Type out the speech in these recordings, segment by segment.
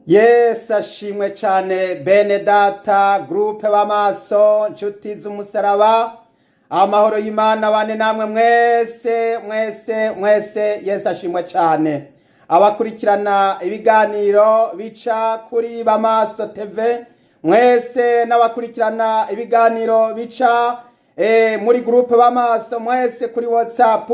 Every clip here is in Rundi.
Yesu ashimwe cyane. Bene data, groupe b'amaso, nshuti z'umusaraba, amahoro y'Imana bane namwe mwese, mwese, mwese. Yesu ashimwe cyane. Abakurikirana ibiganiro bica kuri Bamaso TV mwese, n'abakurikirana ibiganiro bica muri groupe b'amaso mwese kuri WhatsApp,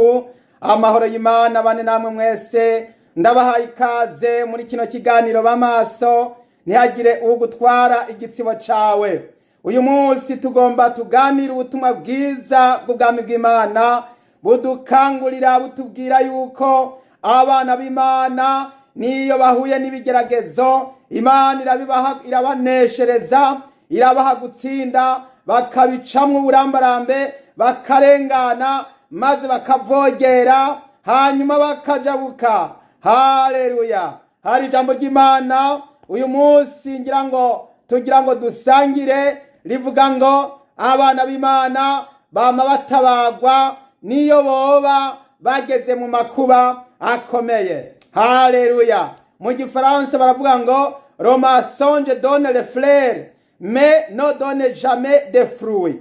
amahoro y'Imana bane namwe mwese. Ndabahaye ikaze muri kino kiganiro b'amaso, ntihagire ugutwara igitsibo cawe. Uyu munsi tugomba tuganire ubutumwa bwiza bw'ubwami bw'Imana, budukangurira, butubwira yuko abana b'Imana niyo bahuye n'ibigeragezo, Imana irabibaha, irabaneshereza, irabaha gutsinda, bakabicamwo uburambarambe, bakarengana maze bakavogera, hanyuma bakajabuka. Haleluya! Hari ijambo ry'Imana uyu munsi ngira ngo tugira ngo dusangire, rivuga ngo abana b'Imana bama batabagwa niyo boba bageze mu makuba akomeye. Haleluya! Mu Gifaransa baravuga ngo: "Le mensonge donne les fleurs, mais ne donne jamais de fruits."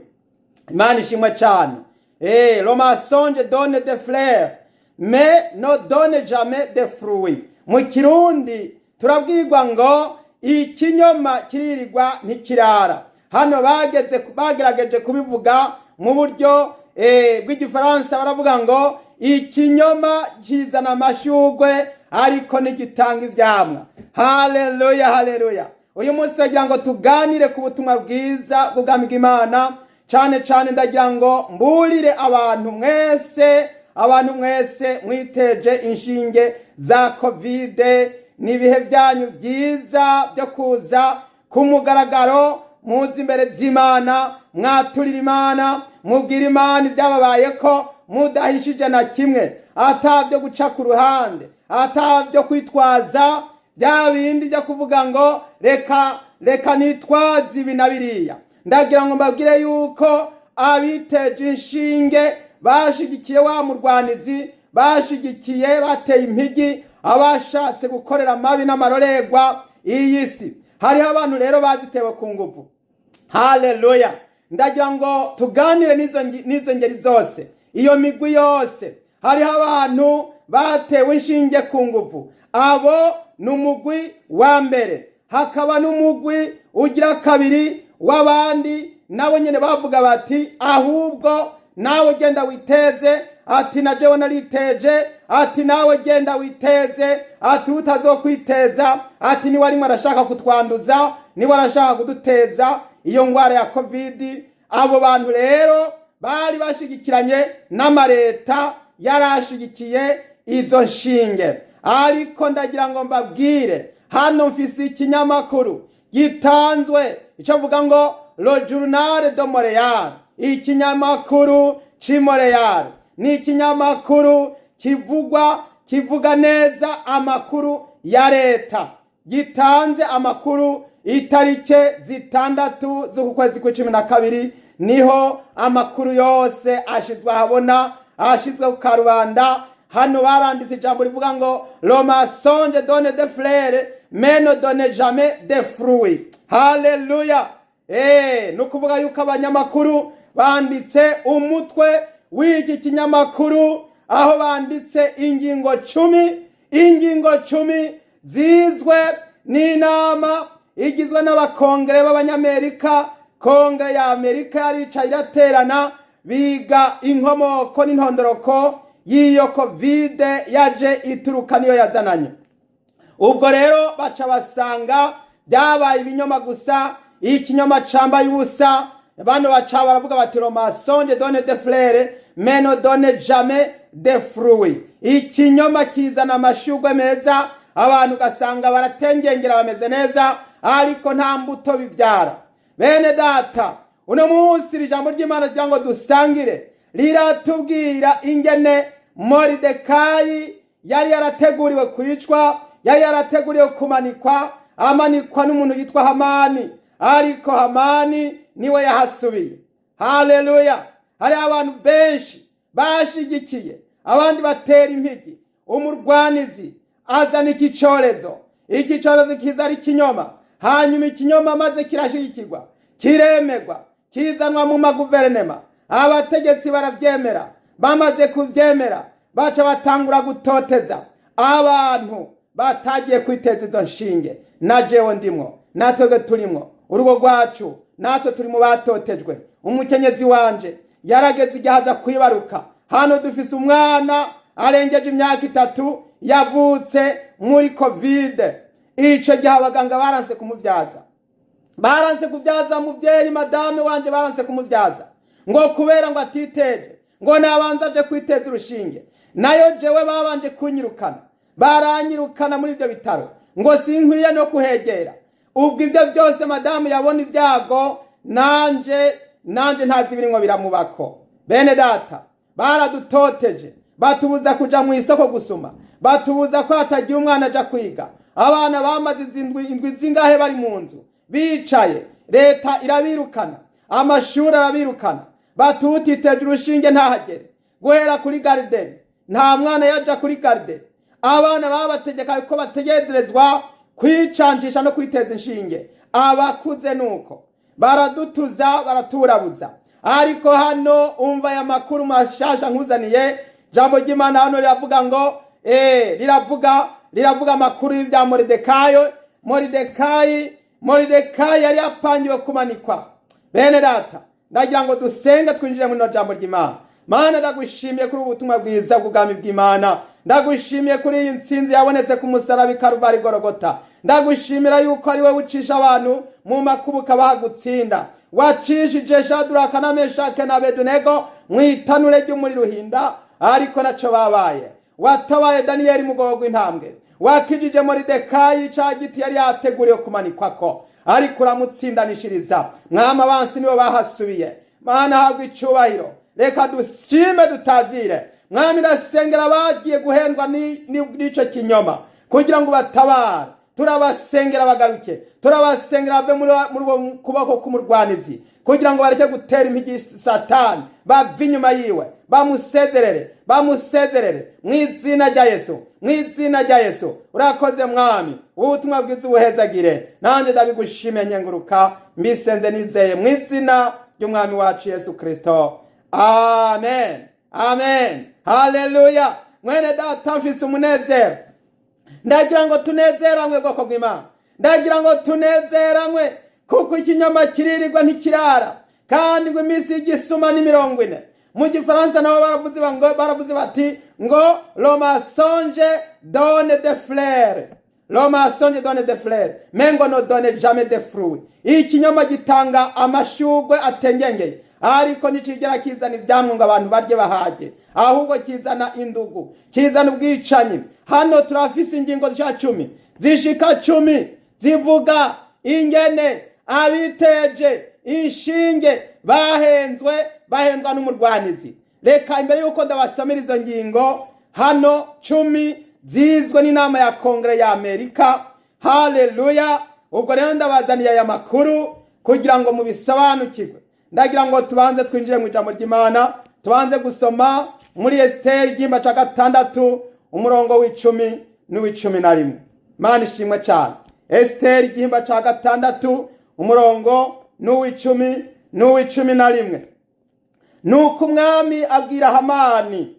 Imana ishimwe cyane. Le mensonge donne des fleurs, mais ne donne jamais de fruits. Mu Kirundi turabwirwa ngo ikinyoma kiririrwa ntikirara. Hano bageze bagerageje kubivuga mu buryo bw'Igifaransa, baravuga ngo ikinyoma kizana amashugwe ariko ntigitanga ivyamwa. Haleluya, haleluya! Uyu munsi turagira ngo tuganire ku butumwa bwiza bw'ubwami bw'Imana. Cyane cyane ndagira ngo mburire abantu mwese, abantu mwese mwiteje inshinge za COVID. Ni ibihe byanyu byiza byo kuza ku mugaragaro, muzi imbere z'Imana, mwaturira Imana, mubwira Imana ibyababaye ko mudahishije na kimwe, atabyo guca ku ruhande, atabyo kwitwaza bya bindi byo kuvuga ngo reka reka nitwaze ibi na biriya. Ndagira ngo mbabwire yuko abiteje inshinge bashigikiye wa murwanizi, bashigikiye, bateye impigi abashatse gukorera amabi n'amarorerwa iyi si. Hariho abantu rero bazitewe ku nguvu. Haleluya! Ndagira ngo tuganire n'izo ngeri zose, iyo migwi yose. Hariho abantu batewe inshinge ku nguvu, abo ni umugwi wa mbere. Hakaba n'umugwi ugira kabiri w'abandi nabo nyine bavuga bati: "Ahubwo nawe genda witeze." Ati: "Na jewe nariteje." Ati: "Nawe genda witeze." Ati: "Utazokwiteza," ati, "niwe arimo arashaka kutwanduza, niwe arashaka kuduteza iyo ngwara ya COVID." Abo bantu rero bari bashigikiranye n'amareta yarashigikiye izo nshinge. Ariko ndagira ngo mbabwire, hano mfise ikinyamakuru gitanzwe, icyo avuga ngo Le Journal de Montréal. Ikinyamakuru c'i Montréal ni ikinyamakuru kivugwa, kivuga neza amakuru ya leta. Gitanze amakuru itarike 6 z'uku kwezi kwa 12, niho amakuru yose ashizwe ahabona, ashizwe ku karubanda. Hano baranditse ijambo rivuga ngo: "Le mensonge donne des fleurs, mais ne donne jamais de fruits." Haleluya! Ni ukuvuga yuko abanyamakuru banditse umutwe w'iki kinyamakuru, aho banditse ingingo 10, ingingo 10 zizwe n'inama igizwe n'abakongere b'Abanyamerika. Kongere ya Amerika yaricaye, iraterana, biga inkomoko n'intondoroko y'iyo COVID yaje ituruka niyo yazananye. Ubwo rero baca basanga byabaye ibinyoma gusa, ikinyoma cambaye ubusa. Bano baca baravuga bati: "Le mensonge donne des fleurs, mais ne donne jamais de fruits." Ikinyoma kizana amashurwe meza, abantu ugasanga baratengengera, bameze neza, ariko nta mbuto bibyara. Bene data, uno munsi iri jambo ry'Imana kugira ngo dusangire riratubwira ingene Moridekayi yari yarateguriwe kwicwa, yari yarateguriwe kumanikwa, amanikwa n'umuntu yitwa Hamani, ariko Hamani niwe yahasubiye. Haleluya! Hari abantu benshi bashigikiye, abandi batera impigi umurwanizi azana iki cyorezo. Iki cyorezo kiza ari ikinyoma, hanyuma ikinyoma maze kirashyigikirwa, kiremegwa, kizanwa mu maguverinema, abategetsi barabyemera. Bamaze kubyemera, baca batangura gutoteza abantu batagiye kwiteza izo nshinge. Na jewe ndimwo, natwebwe turimwo, urugo rwacu natwe turi mu batotejwe. Umukenyezi wanje yarageze igihe aja kwibaruka. Hano dufise umwana arengeje imyaka 3 yavutse muri COVID. Ico gihe abaganga baranse kumubyaza, baranse kubyaza umubyeyi. Madame wanje baranse kumubyaza ngo kubera ngo atiteje, ngo nabanza aje kwiteza urushinge. Nayo jewe babanje kunyirukana, baranyirukana muri ibyo bitaro ngo sinkwiye no kuhegera. Ubwo ibyo byose madamu yabona ibyago, nanje ntazi ibirimwo biramubako. Bene data, baradutoteje, batubuza kuja mu isoko gusuma, batubuza ko hatagira umwana aja kwiga. Abana bamaze indwi zingahe bari mu nzu bicaye. Leta irabirukana, amashuri arabirukana, batutiteje urushinge ntahagere. Guhera kuri garderie, nta mwana yaja kuri garderie. Abana babategeka ko bategerezwa kwicancisha no kwiteza inshinge. Abakuze nuko baradutuza, baraturabuza. Ariko hano umva aya makuru mashasha nkuzaniye. Jambo ry'Imana hano riravuga ngo riravuga amakuru y'ibya Moridekayo. Moridekayi yari yapangiwe kumanikwa. Bene data, ndagira ngo dusenge, twinjire muri ino jambo ry'Imana. Mana, ndagushimiye kuri ubu butumwa bwiza bw'ubwami bw'Imana. Ndagushimiye kuri iyi ntsinzi yabonetse ku musaraba i Karuvari Gorogota. Ndagushimira yuko ari wowe ucisha abantu mu makuba ukabaha gutsinda. Wacishije Shaduraka na Meshake na Abedunego mu itanure ry'umuriro uhinda, ariko naco babaye. Watabaye Daniyeli mu bwobo bw'intambwe. Wakijije Moridekayi ca giti yari yateguriwe kumanikwako, ariko uramutsindanishiriza. Mwama, abansi nibo bahasubiye. Mana, habwa icubahiro. Reka dushime, dutazire. Mwami, ndasengera bagiye guhendwa n'ico kinyoma kugira ngo batabare. Turabasengera bagaruke, turabasengera bave muri uwo kuboko k'umurwanizi, kugira ngo bareke gutera impigi Satani, bave inyuma yiwe, bamusezerere, bamusezerere mu izina rya Yesu, mu izina rya Yesu. Urakoze Mwami, ubutumwa bwiza ubuhezagire. Nanjye ndabigushimiye, nyenguruka, mbisenze nizeye mu izina ry'Umwami wacu Yesu Kristo. Amen, amen, haleluya. Mwene data, mfise umunezero. Ndagira ngo tunezeranywe, bwoko bw'Imana. Ndagira ngo tunezeranywe, kuko ikinyoma kiririrwa ntikirara, kandi ngo iminsi y'igisuma ni 40. Mu gifaransa nabo baravuze bati ngo "Le mensonge donne des fleurs, le mensonge donne des fleurs, mais ngo ne donne jamais de fruits." Ikinyoma gitanga amashugwe atengengeye, ariko nticigera kizana ivyamwa ngo abantu barye bahage, ahubwo kizana indugu, kizana ubwicanyi. Hano turafise ingingo zishika 10, zishika 10, zivuga ingene abiteje inshinge bahenzwe, bahendwa n'umurwanizi. Reka imbere y'uko ndabasomera izo ngingo hano 10 zizwe n'inama ya Kongere ya Amerika, haleluya. Ubwo rero ndabazaniye aya makuru kugira ngo mubisobanukirwe. Ndagira ngo tubanze twinjire mu ijambo ry'Imana, tubanze gusoma muri Esiteri igihimba cya 6, umurongo w'10 n'uw'11. Mana ishimwe cyane. Esiteri igihimba cya 6, umurongo n'uw'10 n'uw'11. Nuko umwami abwira Hamani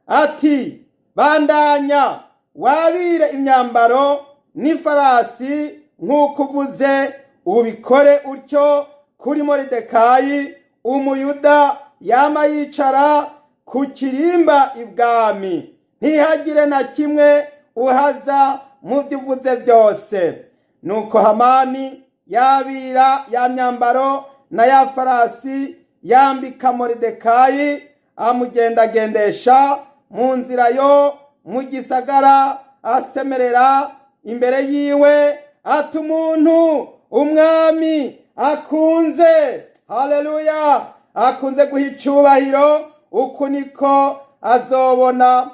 ati: "Bandanya wabire imyambaro n'ifarasi nk'uko uvuze, ubikore utyo kuri Moridekayi Umuyuda yama yicara ku kirimba ibwami. Ntihagire na kimwe uhaza mu byo uvuze byose." Nuko Hamani yabira ya myambaro na ya farasi, yambika Moridekayi, amugendagendesha mu nzira yo mu gisagara, asemerera imbere yiwe ati: "Umuntu umwami akunze, haleluya, akunze guha icubahiro, uku niko azobona,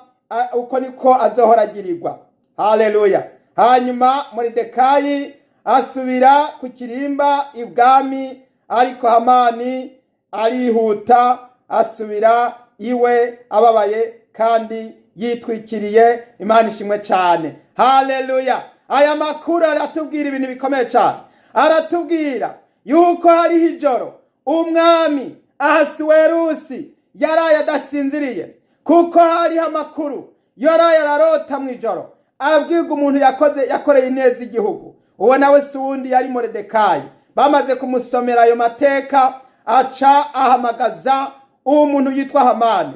uko niko azohora agirirwa." Haleluya. Hanyuma Moridekayi asubira ku kirimba ibwami, ariko Hamani arihuta asubira iwe ababaye kandi yitwikiriye. Imana ishimwe cyane, haleluya. Aya makuru aratubwira ibintu bikomeye cyane. Aratubwira yuko hariho ijoro umwami Ahasuwerusi yaraye adasinziriye, kuko hariho amakuru yaraye ararota mu ijoro, abwirwa umuntu yakoze, yakoreye ineza igihugu. Uwo nawe si uwundi, yari Moridekayi. Bamaze kumusomera ayo mateka, aca ahamagaza uwo muntu yitwa Hamani.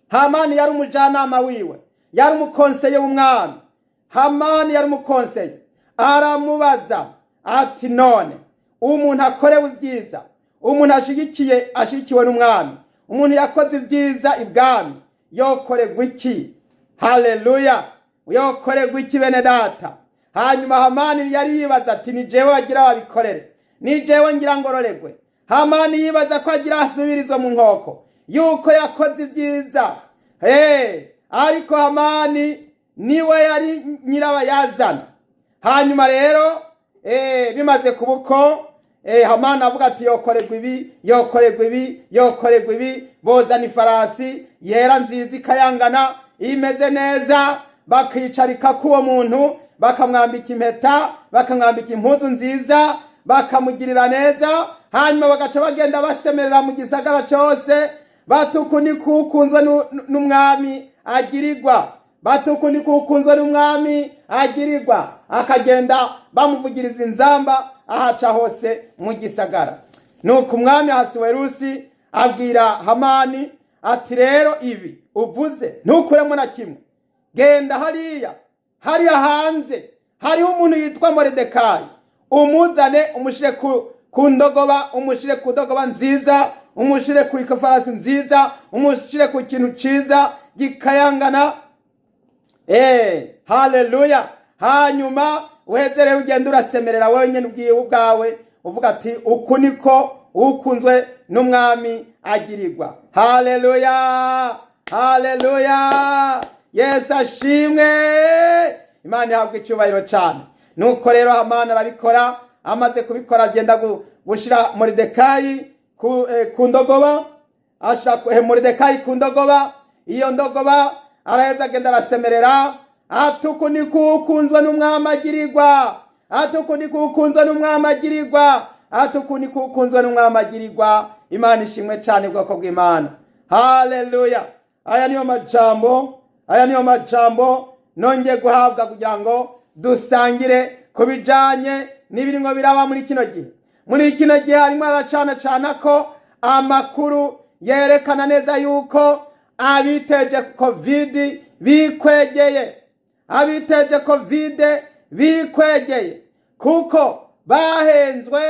Hamani yari umujyanama wiwe, yari umukonseye w'umwami. Hamani yari umukonseye. Aramubaza ati: "None umuntu akorewe ibyiza, umuntu ashigikiye, ashigikiwe n'umwami, umuntu yakoze ibyiza ibwami, yokorerwa iki?" Haleluya! Yokorerwa iki, bene data? Hanyuma Hamani yari yibaza ati: "Ni jewe bagira babikorere, ni jewe ngira ngororegwe." Hamani yibaza ko agira asubirizwe mu nkoko yuko yakoze ibyiza. Hey, ariko Hamani niwe yari nyirabayazana. Hanyuma rero bimaze kuba uko, Hamani avuga ati: "Yokorerwa ibi, yokorerwa ibi, yokorerwa ibi." Bozana ifarasi yera nziza ikayangana, imeze neza, bakicarika k'uwo muntu, bakamwambika impeta, bakamwambika impuzu nziza, bakamugirira neza. Hanyuma bagaca bagenda basemerera mu gisagara cyose bati: "Uku ni kukunzwe n'umwami agirirwa, bati uku ni kukunzwe n'umwami agirirwa." Akagenda bamuvugiriza inzamba ahaca hose mu gisagara. Nuko umwami Ahasuwerusi abwira Hamani ati: "Rero ibi uvuze ntukuremo na kimwe. Genda hariya, hariya hanze hariho umuntu yitwa Moridekayi, umuzane, umushire ku ndogoba, umushire ku ndogoba nziza, umushire ku ifarasi nziza, umushire ku kintu ciza gikayangana." Haleluya! Hanyuma uheze rero ugenda urasemerera wenyine ubwiwe ubwawe, uvuga ati: "Uku niko ukunzwe n'umwami agirirwa." Haleluya, haleluya! Yesu ashimwe, Imana ihabwa icyubahiro cyane. Nuko rero Hamani arabikora. Amaze kubikora, agenda gushira Moridekayi ku ndogoba, ashira Moridekayi ku ndogoba. Iyo ndogoba araheza agenda arasemerera ati: "Uku ni kukunzwe n'umwami agirirwa, ati uku ni kukunzwe n'umwami agirirwa, ati uku ni kukunzwe n'umwami agirirwa." Imana ishimwe cyane, ubwoko bw'Imana. Haleluya! Aya niyo majambo, aya niyo majambo nongeye guhabwa kugira ngo dusangire ku bijanye n'ibirimwo biraba muri kino gihe. Muri kino gihe harimo aracana cana ko amakuru yerekana neza yuko abiteje COVID bikwegeye, abiteje COVID bikwegeye, kuko bahenzwe,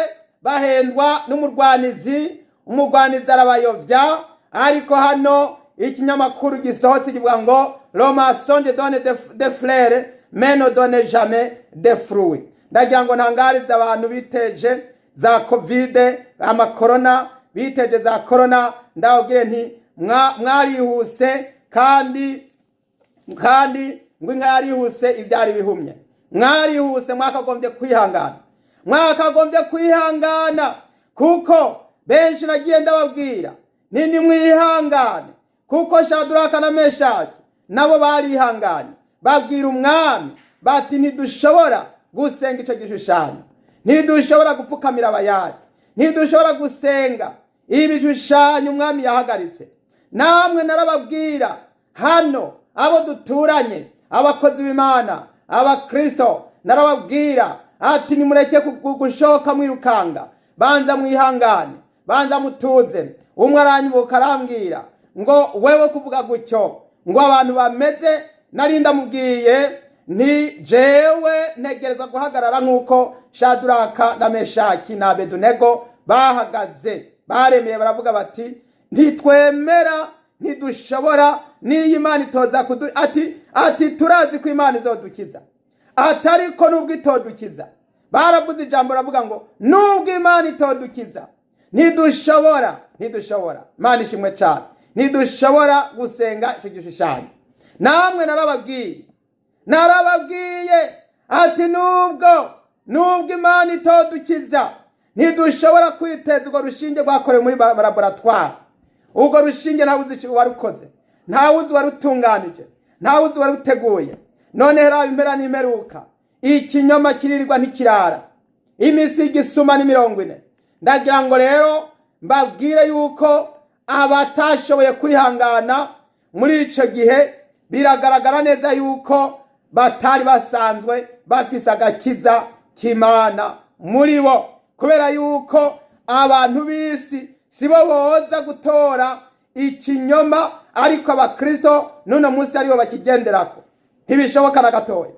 bahendwa n'umurwanizi. Umurwanizi arabayovya. Ariko hano ikinyamakuru gisohotse kivuga ngo: "Le mensonge donne de fleurs mais ne donne jamais de fruits." Ndagira ngo ntangarize abantu biteje za COVID, amakorona, biteje za korona, ndababwire nti mwarihuse, kandi ngo inka yarihuse ibyari bihumye. Mwarihuse, mwakagombye kwihangana, mwakagombye kwihangana, kuko benshi nagiye ndababwira nti nimwihangane, kuko Shaduraka na Meshaki nabo barihanganye, babwira umwami bati: "Ntidushobora gusenga icyo gishushanyo, ntidushobora gupfukamira abayari, ntidushobora gusenga ibishushanyo umwami yahagaritse." Namwe narababwira hano, abo duturanye, abakozi b'Imana, abakristo, narababwira ati: "Nimureke gushoka mwirukanga, banza mwihangane, banza mutuze." Umwe aranyubuka arambwira ngo: "Wewe kuvuga gutyo ngo abantu bameze." Nari ndamubwiye nti: "Jewe ntegerezwa guhagarara nk'uko Shaduraka na Meshaki na Abedunego bahagaze, baremeye, baravuga bati: 'Ntitwemera, ntidushobora, n'iyo Imana itoza kudu.'" Ati: "Turazi ko Imana izodukiza." Atariko nubwo itodukiza, baravuze ijambo baravuga ngo: "Nubwo Imana itodukiza, ntidushobora, ntidushobora." Imana ishimwe cyane. "Ntidushobora gusenga icyo gishushanyo." Namwe narababwiye, narababwiye ati: Nubwo Imana itodukiza, ntidushobora kwiteza urwo rushinge rwakorewe muri laboratoire." Urwo rushinge ntawe uzi uwarukoze, ntawe uzi uwarutunganije, ntawe uzi uwaruteguye. None raba impera n'imperuka. Ikinyoma kiririrwa ntikirara, iminsi y'igisuma ni 40. Ndagira ngo rero mbabwire yuko abatashoboye kwihangana muri ico gihe, biragaragara neza yuko batari basanzwe bafise agakiza k'Imana muri bo, kubera yuko abantu b'isi sibo boza gutora ikinyoma, ariko abakristo n'uno munsi aribo bakigenderako. Ntibishoboka na gatoya,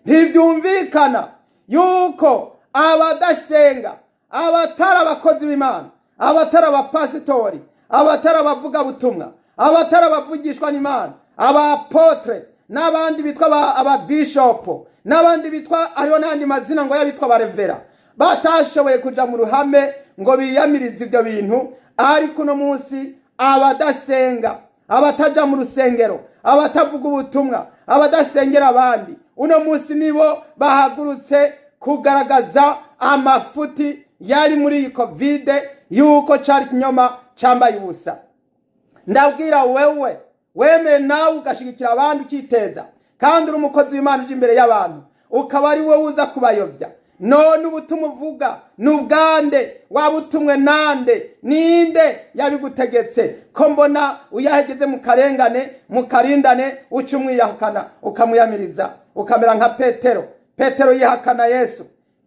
ntibyumvikana yuko abadasenga, abatari abakozi b'Imana, abatari abapasitori, abatari abavugabutumwa, abatari abavugishwa n'Imana, aba apôtres n'abandi bitwa ababishopo n'abandi bitwa, hariho n'andi mazina ngo y'abitwa ba révérends, batashoboye kuja mu ruhame ngo biyamirize ibyo bintu, ariko uno munsi abadasenga, abataja mu rusengero, abatavuga ubutumwa, abadasengera abandi, uno munsi nibo bahagurutse kugaragaza amafuti yari muri iyi COVID, yuko cari ikinyoma cambaye ubusa. Ndabwira wewe wemeye nawe ugashigikira abandi, ukiteza kandi uri umukozi w'Imana, uje imbere y'abantu ukaba ari wowe uza kubayobya. None ubutumwa uvuga ni ubwande? Waba utumwe nande? Ninde yabigutegetse? Ko mbona uyahegeze mu karengane, mu karindane, uca umwiyahakana, ukamuyamiriza, ukamera nka Petero. Petero yihakana Yesu,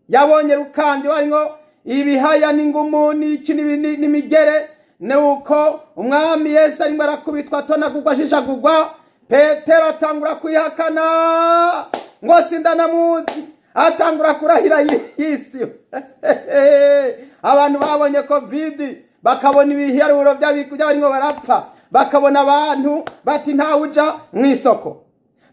yabonye rukandi barimo ibihaya n'ingumu n'iki n'imigere, nuko umwami Yesu arimo arakubitwa, atonagurwa, ashishagurwa. Petero atangura kwihakana ngo sindanamuzi, atangura kurahira y'isi. Abantu babonye COVID, bakabona ibiharuro by'abarimo barapfa, bakabona abantu bati ntawuja mu isoko,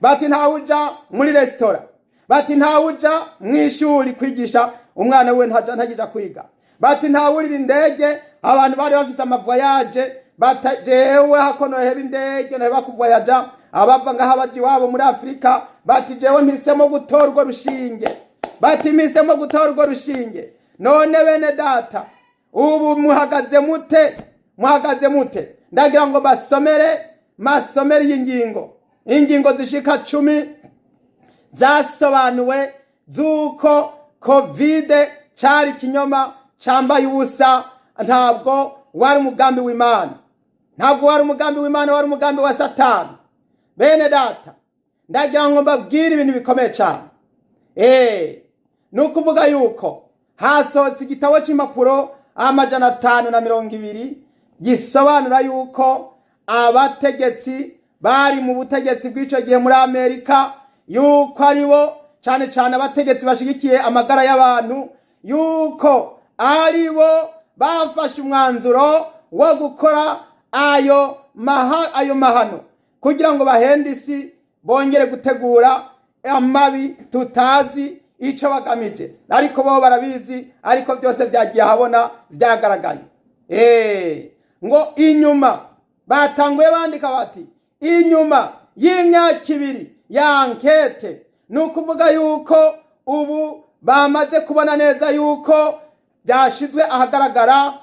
bati ntawuja muri resitora, bati ntawuja mu ishuri kwigisha umwana we, ntajya kwiga, bati ntawurira indege. Abantu bari bafise ama voyages, jewe hako noheba indege, noheba kuvoyaja. Abava ngaha baja iwabo muri Afurika, bati jewe mpisemo gutora urwo rushinge, bati mpisemo gutora urwo rushinge. None bene data, ubu muhagaze mute? Muhagaze mute? Ndagira ngo basomere, masomere iyi ngingo, ingingo zishika 10 zasobanuwe z'uko COVID cari ikinyoma cambaye ubusa. Ntabwo wari umugambi w'Imana, ntabwo wari umugambi w'Imana, wari umugambi wa Satani. Bene data, ndagira ngo mbabwire ibintu bikomeye cyane. Ni ukuvuga yuko hasohotse igitabo cy'impapuro 520 gisobanura yuko abategetsi bari mu butegetsi bw'icyo gihe muri Amerika, yuko aribo cyane cyane abategetsi bashigikiye amagara y'abantu, yuko aribo bafashe umwanzuro wo gukora ayo mahano kugira ngo bahende isi, bongere gutegura amabi tutazi icyo bagamije, ariko bo barabizi. Ariko byose byagiye ahabona, byagaragaye. Ngo inyuma batanguye bandika bati inyuma y'imyaka 2 ya enquête, ni ukuvuga yuko ubu bamaze kubona neza yuko byashyizwe ahagaragara.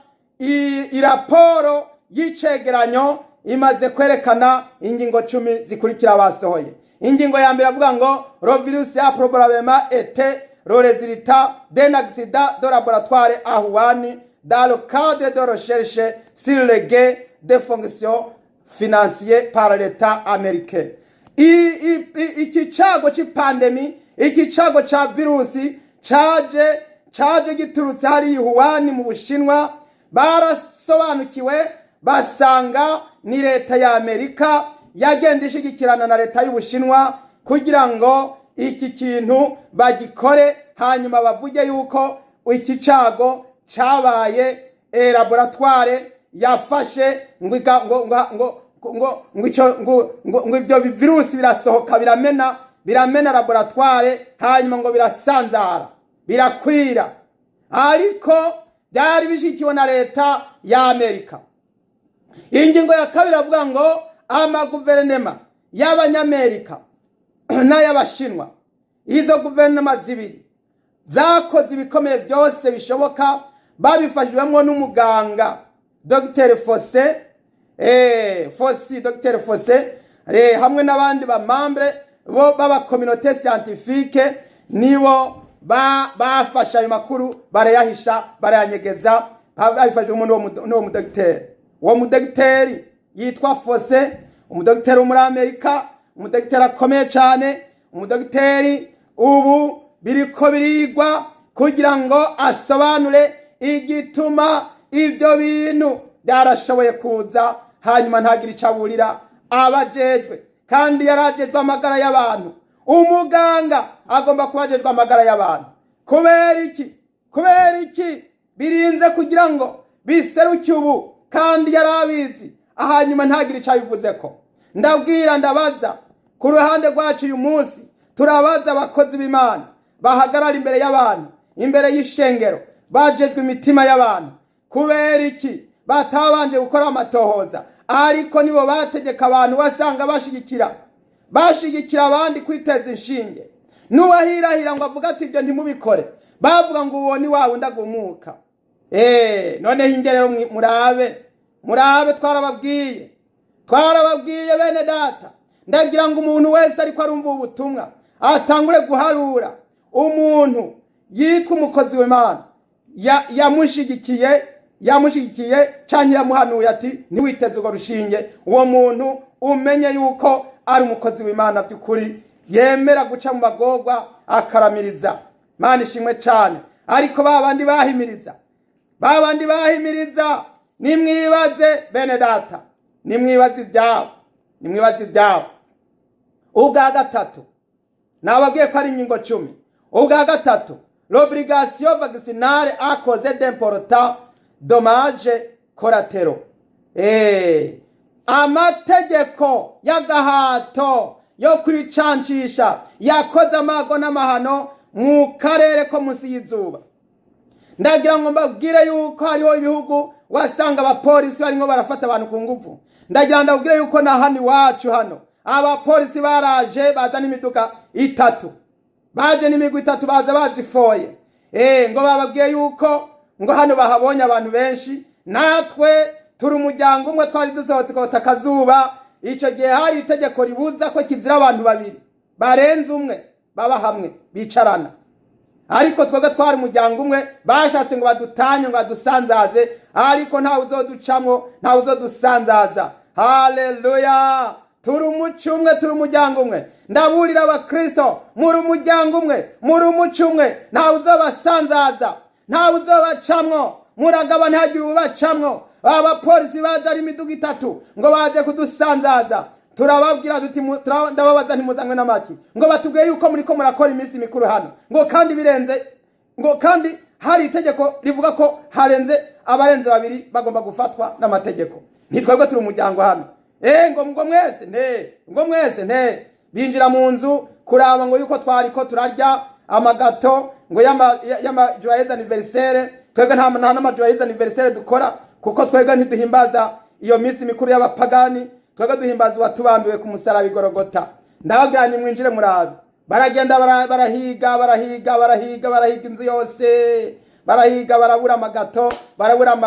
Iraporo y'icegeranyo imaze kwerekana ingingo 10 zikurikira basohoye. Ingingo ya mbere avuga ngo le virus a probablement été le résultat d'un accident de laboratoire à Wuhan dans le cadre de recherche sur le gain de fonction financé par l'État américain. Iki cago c'i pandémie, iki cago ca virusi caje giturutse hariya i Wuhan mu Bushinwa. Barasobanukiwe, basanga ni leta ya Amerika yagenda ishigikirana na leta y'Ubushinwa kugira ngo iki kintu bagikore, hanyuma bavuge yuko iki cago cabaye laboratoire yafashe ngo ngo ngo ngo ngo ngo ico ngo ngo ngo ivyo virusi birasohoka, biramena laboratoire, hanyuma ngo birasanzara, birakwira, ariko byari bishikiwe na leta ya Amerika. Ingingo ya kabiri avuga ngo amaguverinema y'Abanyamerika n'ay'Abashinwa, izo guverinoma zibiri zakoze ibikomeye byose bishoboka, babifashijwemo n'umuganga Dr Fauci, Fauci, Dr Fauci, hamwe n'abandi ba membres bo b'aba communauté scientifique. Nibo bafashe ayo makuru, barayahisha, barayanyegeza, babifashijwemo n'uwo mudogiteri. Uwo mudogiteri yitwa Fauci, umudogiteri wo muri Amerika, umudogiteri akomeye cyane, umudogiteri ubu biriko birigwa kugira ngo asobanure igituma ibyo bintu byarashoboye kuza, hanyuma ntagire icyo aburira abajejwe, kandi yarajejwe amagara y'abantu. Umuganga agomba kuba ajejwe amagara y'abantu. Kubera iki? Kubera iki birinze kugira ngo biseruke ubu kandi yarabizi, hanyuma ntagire icyo abivuze ko? Ndabwira, ndabaza ku ruhande rwacu, uyu munsi turabaza abakozi b'Imana bahagarara imbere y'abantu, imbere y'ishengero, bajejwe imitima y'abantu: kubera iki batabanje gukora amatohoza? Ariko nibo bategeka abantu, basanga bashigikira abandi kwiteza inshinge. N'uwahirahira ngo avuga ati: "Ibyo ntimubikore," bavuga ngo uwo ni wa wundi agumuka. Noneho ingerero, murabe, murabe, twarababwiye, twarababwiye. Bene data, ndagira ngo umuntu wese ariko arumva ubutumwa atangure guharura umuntu yitwa umukozi w'Imana yamushigikiye canke yamuhanuye ati: "Ntiwiteze urwo rushinge." Uwo muntu umenye yuko ari umukozi w'Imana by'ukuri, yemera guca mu magorwa, akaramiriza. Mana ishimwe cane. Ariko ba bandi bahimiriza, ba bandi bahimiriza, nimwibaze, bene data, nimwibaze ibyabo, nimwibaze ibyabo. Ubwa gatatu, nababwiye ko ari ingingo 10. Ubwa gatatu: l'obligation vaccinale a causé d'importants dommages collatéraux. Amategeko y'agahato yo kwicancisha yakoze amago n'amahano mu karere ko munsi y'izuba. Ndagira ngo mbabwire yuko hariho ibihugu wasanga abapolisi barimo barafata abantu ku nguvu. Ndagira ngo ndabwire yuko na hano iwacu, hano abapolisi baraje, baza n'imiduga itatu, baje n'imigwi itatu, baza bazifoye. Ngo bababwiye yuko ngo hano bahabonye abantu benshi. Natwe turi umuryango umwe, twari dusohotse kota akazuba. Icyo gihe hari itegeko ribuza ko kizira abantu babiri barenze umwe baba hamwe bicarana, ariko twebwe twari umuryango umwe. Bashatse ngo badutanye, ngo badusanzaze, ariko ntawe uzoducamwo, ntawe uzodusanzaza. Haleluya! Turi umuco umwe, turi umuryango umwe. Ndaburira abakristo: muri umuryango umwe, muri umuco umwe. Ntawe uzobasanzaza, ntawe uzobacamwo. Muragaba, ntihagire ubacamwo. Abapolisi baje ari imiduga itatu ngo baje kudusanzaza. Turababwira tuti, ndababaza: "Ntimuzanywe n'amaki?" Ngo batubwiye yuko muriko murakora iminsi mikuru hano, ngo kandi birenze, ngo kandi hari itegeko rivuga ko harenze abarenze babiri bagomba gufatwa n'amategeko. Ntitwebwe turi umuryango hano. Ngo mwese nte, ngo mwese nte. Binjira mu nzu kuraba ngo yuko twariko turarya amagâteau ngo y'ama joyeux anniversaire. Twebwe nta n'ama joyeux anniversaire dukora, kuko twebwe ntiduhimbaza iyo minsi mikuru y'abapagani. Twebwe duhimbaza uwatubambiwe ku musaraba igorogota. Ndababwira: "Nimwinjire murabe." Baragenda, barahiga, barahiga, barahiga, barahiga inzu yose, barahiga, barabura amagâteau, barabura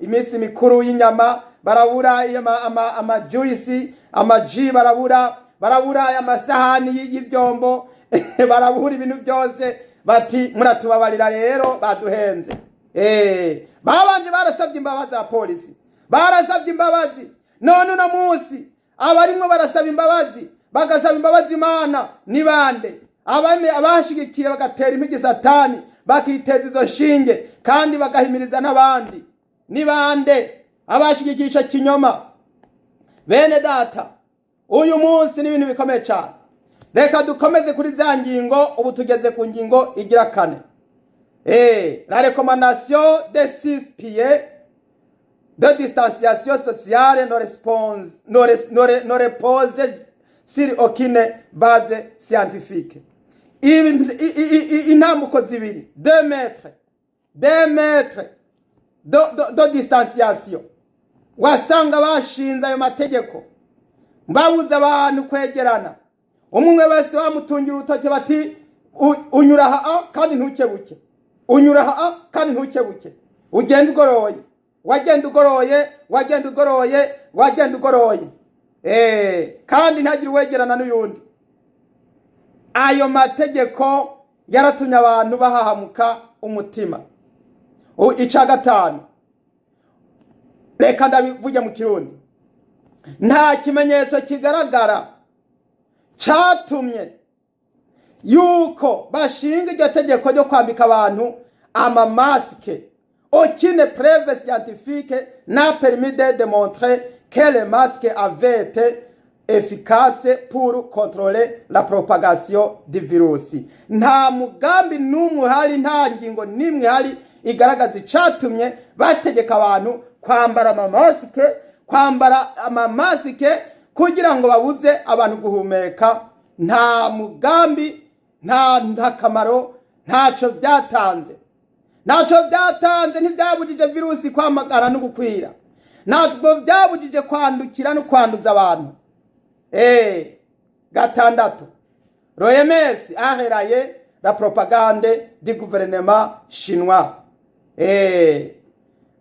iminsi mikuru y'inyama, barabura amajuice, amajus, barabura amasahani y'ivyombo, barabura ibintu byose. Bati: "Muratubabarira rero, baduhenze." Babanje barasabye imbabazi, abapolisi barasabye imbabazi. None uno munsi abarimwo barasaba imbabazi, bagasaba imbabazi Imana, ni bande? Abashigikiye bagatera impigi Satani, bakiteza izo nshinge kandi bagahimiriza n'abandi, ni bande abashigikiye ico kinyoma? Bene data, uyu munsi ni ibintu bikomeye cyane. Reka dukomeze kuri za ngingo. Ubu tugeze ku ngingo igira kane. La recommandation de 6 pieds de distanciation sociale ne repose sur aucune base scientifique. Intambuko zibiri, 2 mètres, 2 mètres de distanciation, wasanga bashinze ayo mategeko babuza abantu kwegerana. Umwe wese bamutungira urutoki bati: "Unyura aha kandi ntukebuke, unyura aha kandi ntukebuke, ugenda ugoroye, wagenda ugoroye, wagenda ugoroye, wagenda ugoroye." Kandi ntagire uwegerana n'uyundi. Ayo mategeko Yaratumye abantu bahahamuka umutima. Ica gatanu, reka ndabivuge mu Kirundi: nta kimenyetso kigaragara catumye yuko bashinga iryo tegeko ryo kwambika abantu amamasike. Aucune preuve scientifique n'a permis de démontrer que le masque avait été efficace pour contrôler la propagation du virus. Nta mugambi n'umwe uhari, nta ngingo n'imwe ihari igaragaza icatumye bategeka abantu kwambara amamasike, kwambara amamasike kugira ngo babuze abantu guhumeka. Nta mugambi, nta kamaro, ntaco byatanze, ntacyo byatanze. Ntibyabujije virusi kwamagara no gukwira, ntabwo byabujije kwandukira no kwanduza abantu. Gatandatu, l'OMS a relayé la propagande du gouvernement chinois.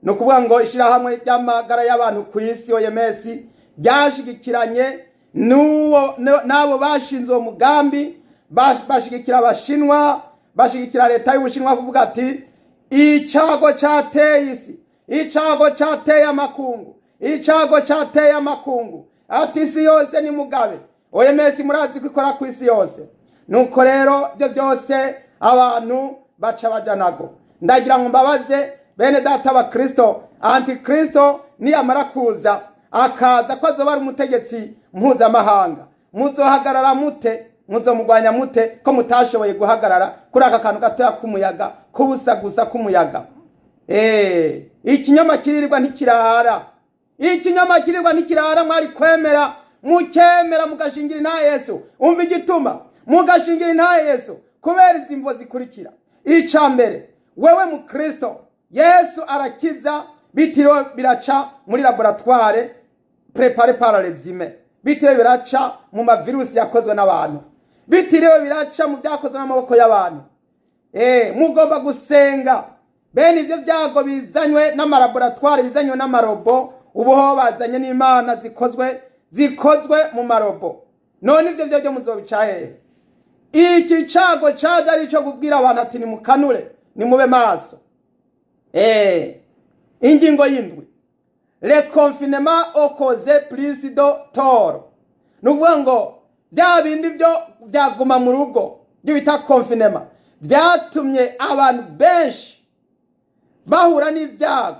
Ni ukuvuga ngo ishyirahamwe ry'amagara y'abantu ku isi, OMS, ryashigikiranye n'abo bashinze uwo mugambi, bashigikira Abashinwa, bashigikira leta y'Ubushinwa kuvuga ati: "Icago cateye isi, icago cateye amakungu, icago cateye amakungu." Ati: "Isi yose ni mugabe." OMS murazi ko ikora ku isi yose. Nuko rero ibyo byose abantu baca baja nago. Ndagira ngo mbabaze, bene data abakristo: antikristo niyamara kuza, akaza ko azoba ari umutegetsi mpuzamahanga, muzohagarara mute? Muzomugwanya mute ko mutashoboye guhagarara kuri aka kantu gatoya k'umuyaga, k'ubusa gusa k'umuyaga? Ikinyoma kirirwa ntikirara, ikinyoma kirirwa ntikirara. Mwari kwemera, mukemera, mugashingira intahe Yesu. Umva igituma mugashingira intahe Yesu: kubera izi mvo zikurikira. Ica mbere, wewe mukristo, Yesu arakiza bitiriwe biraca muri laboratoire préparée par les humains, bitiriwe biraca mu mavirusi yakozwe n'abantu, bitiriwe biraca mu byakozwe n'amaboko y'abantu. Mugomba gusenga. Bene ivyo byago bizanywe n'amalaboratoire, bizanywe n'amarobo, ubuho bazanye n'imana zikozwe mu marobo. None ivyo byo muzobica hehe? Iki cago caje ari ico kubwira abantu ati: "Nimukanure, nimube maso." Ingingo y'indwi, le confinement a causé plus de tort. Ni ukuvuga ngo bya bindi byo byaguma mu rugo, byo bita confinement, byatumye abantu benshi bahura n'ibyago,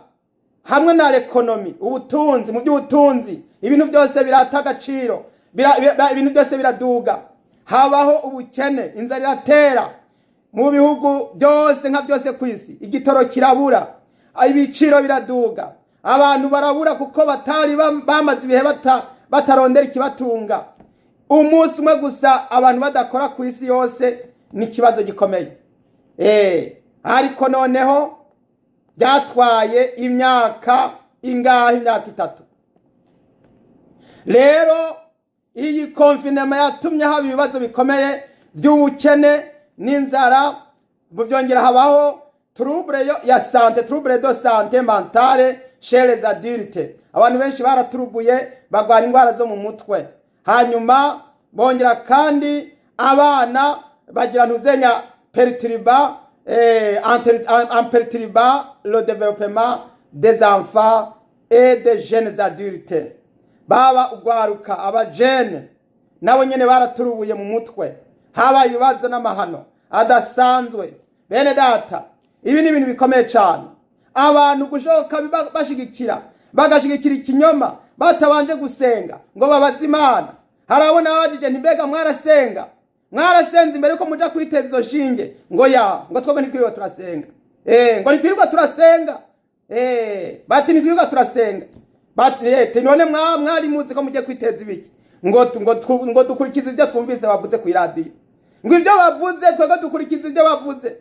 hamwe na l'économie, ubutunzi. Mu by'ubutunzi ibintu byose birata agaciro, ibintu byose biraduga, habaho ubukene, inzara iratera mu bihugu byose, nka byose ku isi. Igitoro kirabura, ibiciro biraduga, abantu barabura kuko batari bamaze ibihe batarondera ikibatunga. Umunsi umwe gusa abantu badakora ku isi yose ni ikibazo gikomeye. Ariko noneho byatwaye imyaka ingahe? Imyaka 3. Rero iyi confinement yatumye haba ibibazo bikomeye by'ubukene n'inzara, byongera habaho trouble ya santé, trouble de santé mentale chez les adultes. Abantu benshi baraturubuye, bagwara indwara zo mu mutwe. Hanyuma bongera kandi abana bagira ntuzenya perturba, en perturba le développement des enfants et des jeunes adultes. Baba ugwaruka, abajene nabo nyene baraturubuye mu mutwe, habaye ibibazo n'amahano adasanzwe. Bene data, ibi ni ibintu bikomeye cyane. Abantu gushoka bashigikira, bagashigikira ikinyoma batabanje gusenga ngo babaze Imana. Hari abo nabajije nti: "Mbega mwarasenga, mwarasenze imbere yuko muja kwiteza izo shinge?" Ngo: "Ya, ngo twebwe ntitwirirwa turasenga." Ngo ntitwirirwa turasenga. Bati: "Ntitwirirwa turasenga." Bati: "None mwari muzi ko mugiye kwiteza ibiki?" Ngo: "Dukurikiza ibyo twumvise bavuze ku iradiyo." Ngo ibyo bavuze, twebwe dukurikiza ibyo bavuze.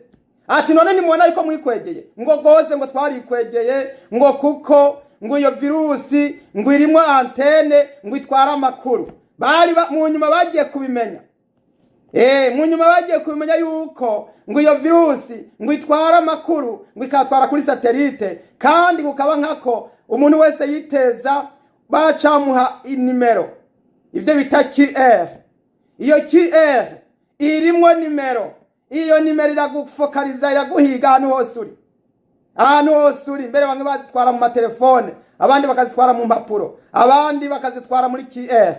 Ati: "None nimubona yuko mwikwegeye?" Ngo: "Gose." Ngo: "Twarikwegeye." Ngo kuko ngo iyo virusi ngo irimo antenne, ngo itwara amakuru. Bari mu nyuma bagiye kubimenya, mu nyuma bagiye kubimenya yuko ngo iyo virusi ngo itwara amakuru, ngo ikatwara kuri satellite, kandi kukaba nkako umuntu wese yiteza bacamuha inimero, ibyo bita QR. Iyo QR irimwo nimero. Iyo nimero iragufokaliza, iraguhiga ahantu hose uri, ahantu hose uri. Mbere bamwe bazitwara mu matelefone, abandi bakazitwara mu mpapuro, abandi bakazitwara muri QR.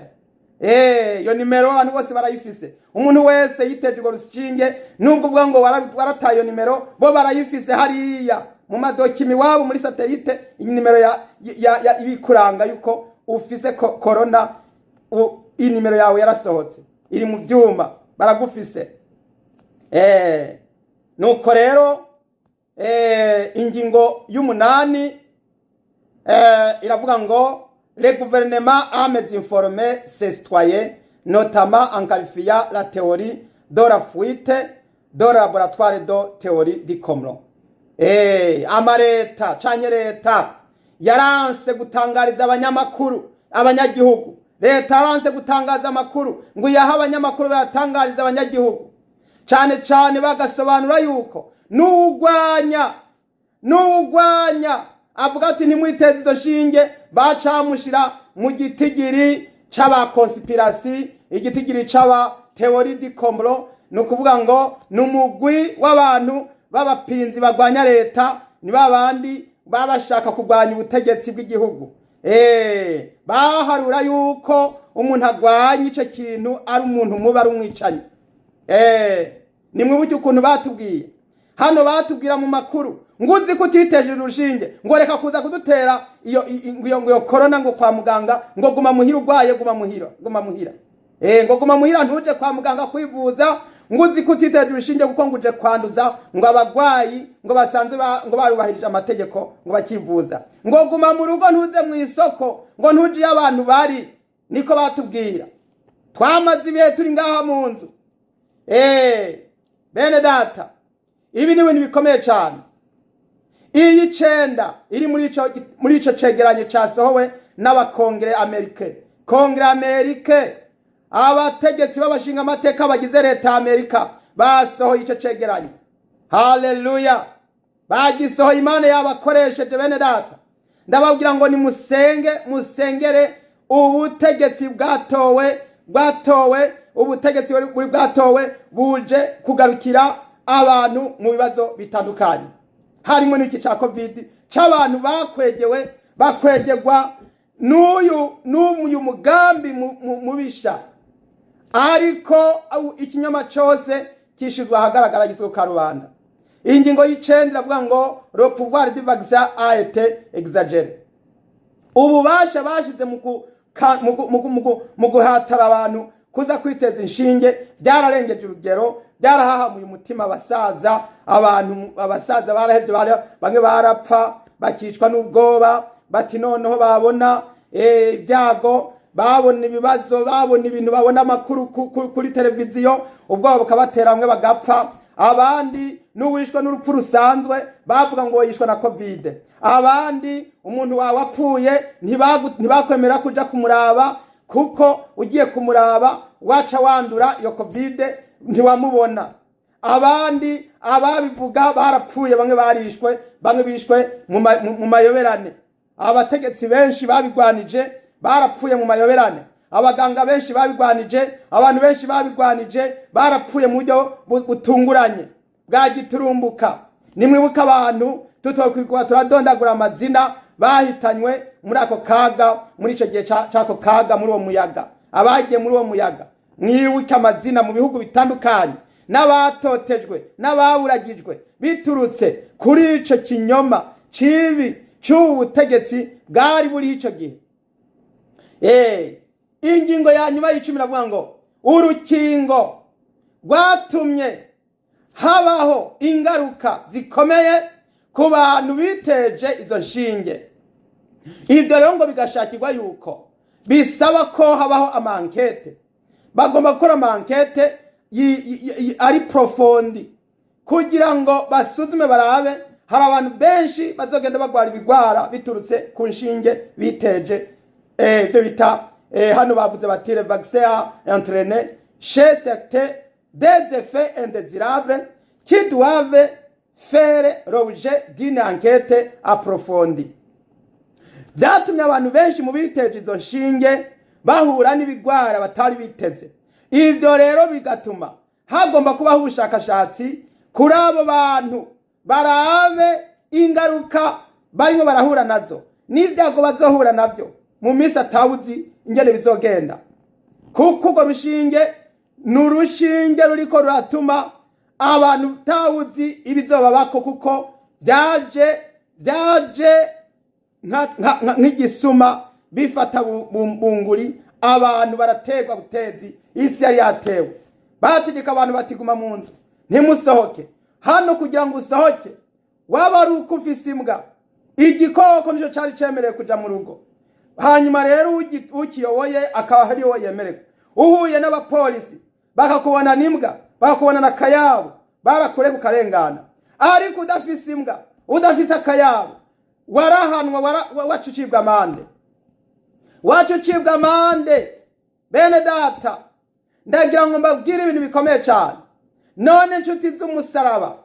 Iyo nimero abantu bose barayifise. Umuntu wese yiteje urwo rushinge, nubwo uvuga ngo warataye iyo nimero, bo barayifise hariya mu ma documents iwabo muri satellite. Nimero ya ibikuranga yuko ufise corona, iyi nimero yawe yarasohotse, iri mu byuma, baragufise. Nuko rero ingingo y'umunani iravuga ngo: "Le gouvernement a mésinformé ses citoyens, notamment en qualifiant la théorie de la fuite de laboratoire de théorie du complot." Amareta canke leta yaranse gutangariza abanyamakuru, abanyagihugu. Leta yaranse gutangaza amakuru ngo yahe abanyamakuru bayatangariza abanyagihugu, cane cane bagasobanura yuko n'uwugwanya avuga ati: "Ntimwiteze izo shinge", bacamushira mu gitigiri c'aba conspiracy, igitigiri c'aba théorie du complot. Ni ukuvuga ngo ni umugwi w'abantu b'abapinzi bagwanya leta, ni babandi baba bashaka kurwanya ubutegetsi bw'igihugu. Baharura yuko umuntu agwanya ico kintu ari umuntu mubi, ari umwicanyi. Nimwibuke ukuntu batubwiye hano, batubwira mu makuru ngo uzi ko utiteje urushinge, ngo reka kuza kudutera iyo ngo iyo corona, ngo kwa muganga, ngo guma muhira urwaye, guma muhira, guma muhira, ngo guma muhira, ntuje kwa muganga kwivuza, ngo uzi ko utiteje urushinge, kuko ngo uje kwanduza ngo abagwayi ngo basanzwe ngo barubahirije amategeko ngo bakivuza, ngo guma mu rugo, ntuze mu isoko, ngo ntuje iyo abantu bari. Niko batubwira. Twamaze ibihe turi ngaha mu nzu. Bene data, ibi ni ibintu bikomeye cyane. Iyi icenda iri muri ico cegeranyo casohowe n'abakongere amerike, Congrès amerike, abategetsi b'abashinga amateka bagize leta ya Amerika basohoye ico cegeranyo. Haleluya! Bagisohoye, Imana yabakoresheje. Bene data, ndababwira ngo nimusenge, musengere ubutegetsi bwatowe, bwatowe, ubutegetsi buri bwatowe buje kugarukira abantu mu bibazo bitandukanye, harimo n'iki cya COVID c'abantu bakwegewe, bakwegegwa n'uyu mugambi mubisha. Ariko ikinyoma cose kishizwe ahagaragara, gitwe karubanda. Ingingo y'icenda iravuga ngo: "Le pouvoir du vaccin a été exagéré." Ububasha bashize mu guhatara abantu kuza kwiteza inshinge byararengeje urugero, byarahahamuye umutima abasaza. Abantu abasaza barahevye, bamwe barapfa bakicwa n'ubwoba, bati noneho babona ibyago, babona ibibazo, babona ibintu, babona amakuru kuri televiziyo, ubwoba bukabatera, bamwe bagapfa. Abandi n'uwishwe n'urupfu rusanzwe bavuga ngo yishwe na COVID. Abandi umuntu wawe apfuye ntibakwemera kuja kumuraba, kuko ugiye kumuraba waca wandura iyo COVID, ntiwamubona. Abandi ababivuga barapfuye, bamwe barishwe, bamwe bishwe mu mayoberane. Abategetsi benshi babigwanije barapfuye mu mayoberane, abaganga benshi babigwanije, abantu benshi babigwanije barapfuye mu buryo butunguranye bwa giturumbuka. Nimwibuka abantu tutokwigwa turadondagura amazina bahitanywe muri ako kaga, muri ico gihe c'ako kaga, muri uwo muyaga, abagiye muri uwo muyaga. Mwibuke amazina mu bihugu bitandukanye, n'abatotejwe n'ababuragijwe biturutse kuri ico kinyoma cibi c'ubu butegetsi bwari buriho ico gihe. Ingingo ya nyuma y'icumi iravuga ngo urukingo rwatumye habaho ingaruka zikomeye ku bantu biteje izo nshinge. Ibyo rero ngo bigashakirwa yuko bisaba ko habaho ama enquêtes, bagomba gukora ama enquêtes ari profondes kugira ngo basuzume barabe. Hari abantu benshi bazogenda bagwara ibigwara biturutse ku nshinge biteje. Ibyo bita hano bavuze bati: "Le vaccin a entraîné chez certains des effets indésirables qui doivent faire l'objet d'une enquête approfondie." Byatumye abantu benshi mu biteje izo nshinge bahura n'ibigwara batari biteze. Ibyo rero bigatuma Hagomba kubaho ubushakashatsi kuri abo bantu, barabe ingaruka barimo barahura nazo n'ibyago bazohura nabyo mu minsi atawuzi ingene bizogenda, kuko urwo rushinge ni urushinge ruriko ruratuma abantu utawuzi ibizobabako, kuko byaje nk'igisuma bifata bunguri. Abantu baraterwa butezi. Isi yari yatewe, bategeka abantu batiguma mu nzu, ntimusohoke. Hano kugira ngo usohoke waba ari uko ufise imbwa. Igikoko nicyo cyari cyemerewe kuja mu rugo. Hanyuma rero ukiyoboye akaba ariwe yemererwa. Uhuye n'abapolisi bakakubona n'imbwa, bakakubona na kayabo, barakureka ukarengana. Ariko udafise imbwa, udafise akayabo, warahanwa, waca ucibwa amande, waca ucibwa amande. Bene data, ndagira ngo mbabwire ibintu bikomeye cyane. None inshuti z'umusaraba,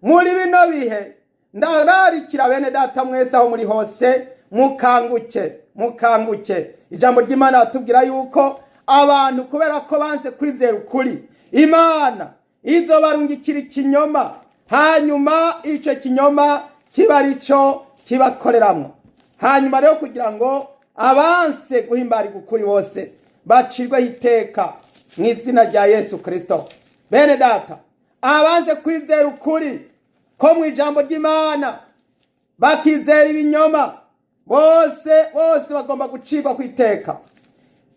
muri bino bihe ndararikira bene data mwese aho muri hose, mukanguke, mukanguke. Ijambo ry'Imana ratubwira yuko abantu, kubera ko banse kwizera ukuri, Imana izobarungikira ikinyoma, hanyuma icyo kinyoma kiba ari cyo kibakoreramwo. Hanyuma rero kugira ngo abanse guhimbarirwa ukuri bose bacirweho iteka mu izina rya Yesu Kirisito. Bene data, abanze kwizera ukuri ko mu ijambo ry'Imana bakizera ibinyoma, bose bose bagomba gucirwa ku iteka.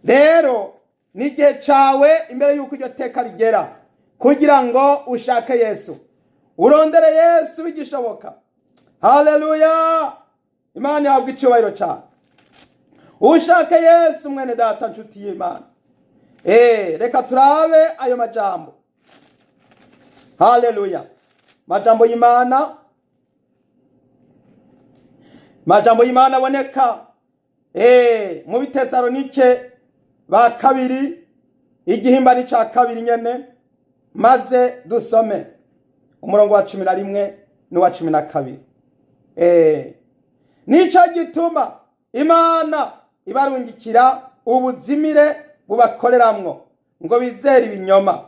Rero ni igihe cawe, imbere y'uko iryo teka rigera, kugira ngo ushake Yesu, urondere Yesu bigishoboka. Haleluya, Imana ihabwa icyubahiro cyane. Ushake Yesu, mwene data, nshuti y'Imana. Reka turabe ayo majambo. Haleluya, majambo y'Imana, majambo y'Imana aboneka mu Bitesalonike ba kabiri, igihimbani ca kabiri nyene, maze dusome umurongo wa 11 n'uwa 12. Nico gituma Imana ibarungikira ubuzimire bubakoreramwo ngo bizere ibinyoma,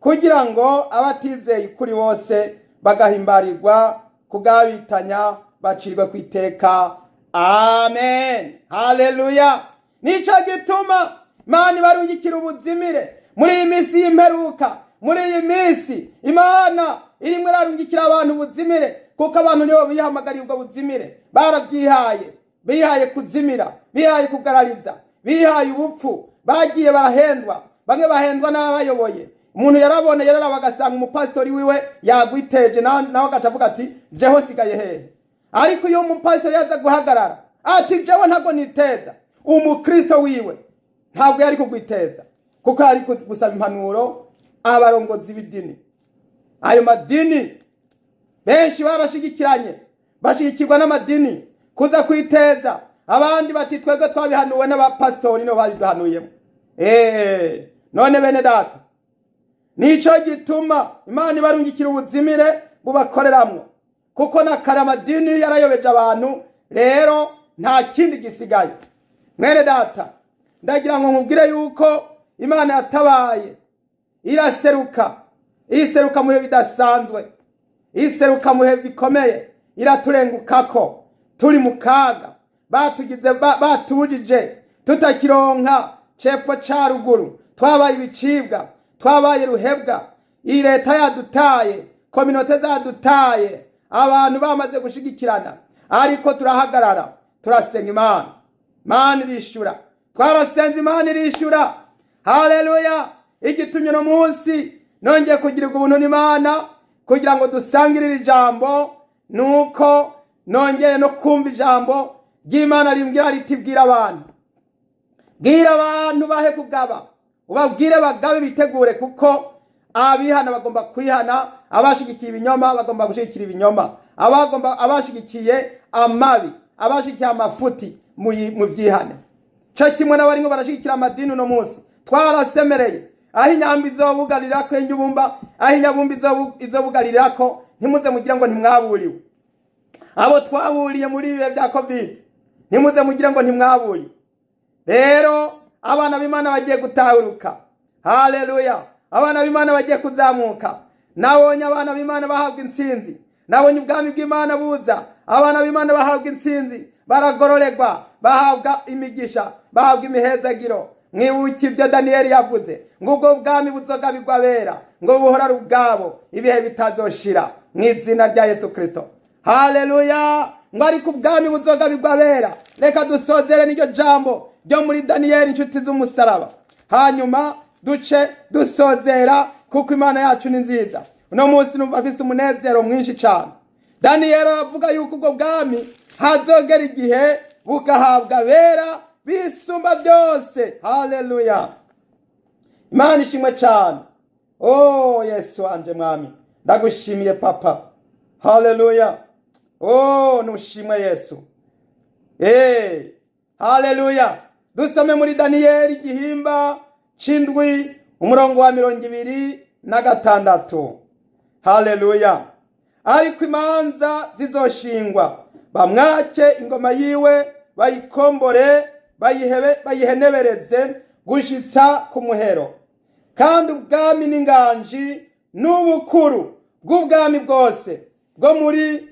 kugira ngo abatizeye ukuri bose bagahimbarirwa kugabitanya bacirwe ku iteka. Amen, haleluya. Nico gituma Imana ibarungikira ubuzimire muri iyi minsi y'imperuka. Muri iyi minsi Imana irimwo irarungikira abantu ubuzimire, kuko abantu nibo bihamagariye ubwo buzimire. Barabyihaye, bihaye kuzimira, bihaye kugarariza, bihaye ubupfu. Bagiye barahendwa, bamwe bahendwa n'ababayoboye. Umuntu yarabona, yararaba agasanga umupasitori wiwe yagwiteje, nawe agaca avuga ati: "Jeho nsigaye hehe?" Ariko iyo umupasitori yaza guhagarara ati: "Jewe ntabwo niteza," umukristo wiwe ntabwo yari kugwiteza, kuko yari gusaba impanuro abarongozi b'idini. Ayo madini benshi barashigikiranye, bashigikirwa n'amadini kuza kwiteza. Abandi bati: "Twebwe twabihanuwe n'abapasitori, nibo babiduhanuyemo." None bene data, nico gituma Imana ibarungikira ubuzimire bubakoreramwo, kuko na kare amadini yarayobeje abantu. Rero nta kindi gisigaye. Mwene data, ndagira ngo nkubwire yuko Imana yatabaye, iraseruka, iseruka mu bihe bidasanzwe, iseruka mu bihe bikomeye, iraturengukako turi mu kaga, batugize batubujije, tutakironka cepfo ca ruguru, twabaye ibicibwa, twabaye ruhebwa. Iyi leta yadutaye, communauté zadutaye, abantu bamaze gushigikirana, ariko turahagarara, turasenga Imana, Imana irishura. Twarasenze, Imana irishura. Haleluya. Igitumye uno munsi nongeye kugirirwa ubuntu n'Imana kugira ngo dusangire iri jambo, nuko nongeye no kumva ijambo ry'Imana rimbwira riti: "Bwira abantu, bwira abantu bahe kugaba, ubabwire bagabe, bitegure, kuko abihana bagomba kwihana, abashigikiye ibinyoma bagomba gushigikira ibinyoma, abagomba abashigikiye amabi, abashigikiye amafuti, mu byihane." Co kimwe n'abarimwo barashigikira amadini uno munsi. Twarasemereye aho inyambi izobugarirako inyubumba, aho inyabumba izobugarirako. Ntimuze mugire ngo ntimwaburiwe. Abo twaburiye muri ibihe bya COVID, ntimuze mugire ngo ntimwaburiwe. Rero abana b'Imana bagiye gutahuruka. Haleluya. Abana b'Imana bagiye kuzamuka. Nabonye abana b'Imana bahabwa intsinzi. Nabonye ubwami bw'Imana buza, abana b'Imana bahabwa intsinzi, baragororerwa, bahabwa imigisha, bahabwa imihezagiro. Mwibuke ibyo Daniyeli yavuze, ngo ubwo bwami buzogabirwa abera, ngo buhora ari ubwabo ibihe bitazoshira, mu izina rya Yesu Kirisito. Haleluya! Ngo ariko ubwami buzogabirwa abera. Reka dusozere n'iryo jambo ryo muri Daniyeli, inshuti z'umusaraba, hanyuma duce dusozera, kuko Imana yacu ni nziza. Uno munsi numva afise umunezero mwinshi cyane. Daniyeli aravuga yuko ubwo bwami hazogera igihe bugahabwa abera bisumba byose. Haleluya! Imana ishimwe cyane. Oh Yesu wanje, Mwami, ndagushimiye Papa. Haleluya! Oh, nushimwe Yesu. Haleluya! Dusome muri Daniyeli igihimba c'indwi, umurongo wa 26. Haleluya! Ariko imanza zizoshingwa, bamwake ingoma yiwe, bayikombore, bayihebe, bayihenebereze gushitsa ku muhero. Kandi ubwami n'inganji n'ubukuru bw'ubwami bwose bwo muri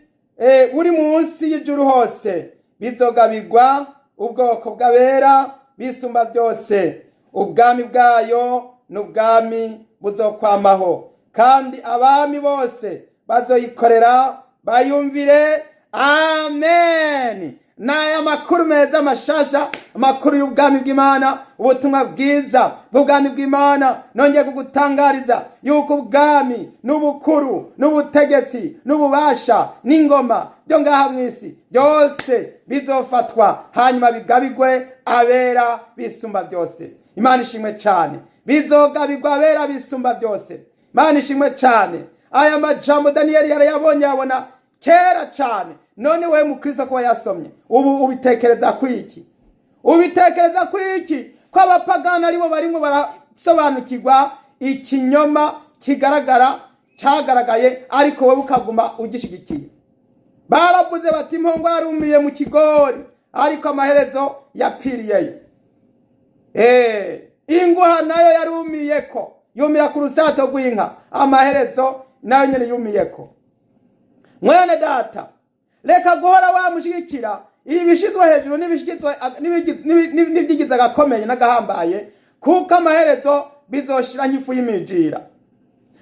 buri munsi y'ijuru hose bizogabirwa ubwoko bw'abera bisumba byose. Ubwami bwayo n'ubwami buzokwamaho, kandi abami bose bazoyikorera, bayumvire. Amen. N'aya makuru meza mashasha, amakuru y'ubwami bw'Imana, ubutumwa bwiza bw'ubwami bw'Imana. Nongeye kugutangariza yuko ubwami n'ubukuru n'ubutegetsi n'ububasha n'ingoma byo ngaha mu isi byose bizofatwa, hanyuma bigabigwe abera bisumba byose. Imana ishimwe cyane. Bizogabigwa abera bisumba byose. Imana ishimwe cyane. Aya majambo Daniyeli yarayabonye, yabona kera cyane. None wewe mukristo, kuba yasomye ubu, ubitekereza kwiki? Ubitekereza kwiki ko abapagani aribo barimo barasobanukirwa ikinyoma kigaragara cyagaragaye, ariko wowe ukaguma ugishigikiye? Baravuze bati: "Impongo yarumiye mu kigori, ariko amaherezo yapfiriyeyo." Inguha nayo yarumiye ko yumira ku rusato rw'inka, amaherezo nayo nyine yumiye ko. Mwene data, reka guhora wamushyigikira ibishyizwe hejuru n'ibyigize agakomeye n'agahambaye, kuko amaherezo bizoshira nk'ifu y'imijira.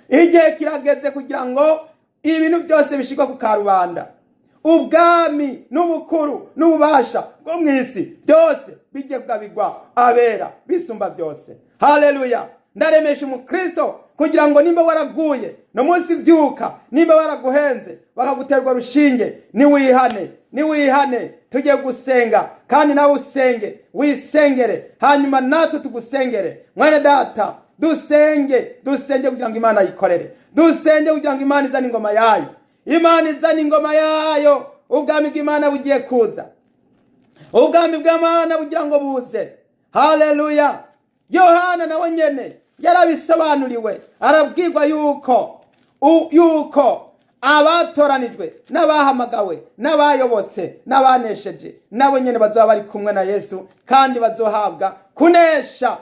Igihe kirageze kugira ngo ibintu byose bishyirwe ku karubanda, ubwami n'ubukuru n'ububasha bwo mu isi byose bijye kugabirwa abera bisumba byose. Haleluya! Ndaremesha umukristo kugira ngo nimba waraguye no munsi, byuka. Nimba waraguhenze bakaguterwa rushinge, niwihane, niwihane. Tujye gusenga, kandi nawe usenge, wisengere, hanyuma natwe tugusengere. Mwene data, dusenge, dusenge kugira ngo Imana yikorere, dusenge kugira ngo Imana izane ingoma yayo, Imana izane ingoma yayo. Ubwami bw'Imana bugiye kuza, ubwami bw'Imana bugira ngo buze. Haleluya! Yohana nawe nyene yarabisobanuriwe, arabwirwa yuko abatoranijwe n'abahamagawe n'abayobotse n'abanesheje nabo nyene bazaba bari kumwe na Yesu, kandi bazohabwa kunesha.